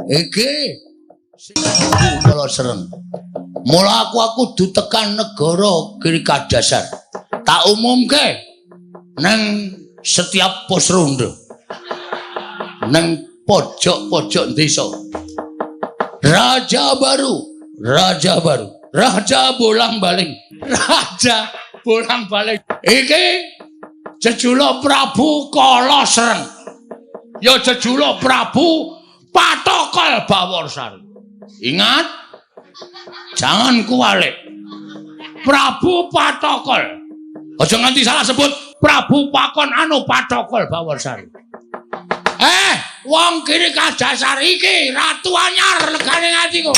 Iki Kala Sreng. Mula aku kudu tekan negara Giri Kadasar. Tak umumke neng setiap pos ronda. Neng pojok-pojok desa. Raja baru, raja baru, raja bolang-baling, raja bolang-baling. Iki jejuluk Prabu Kala Sreng. Ya jejuluk Prabu Patokol Baworsari. Ingat, jangan kuwalik. Prabu Patokol. Aja nganti salah sebut Prabu Pakon anu Patokol Baworsari. Wong Giri Kadasar iki ratu anyar legane atiku.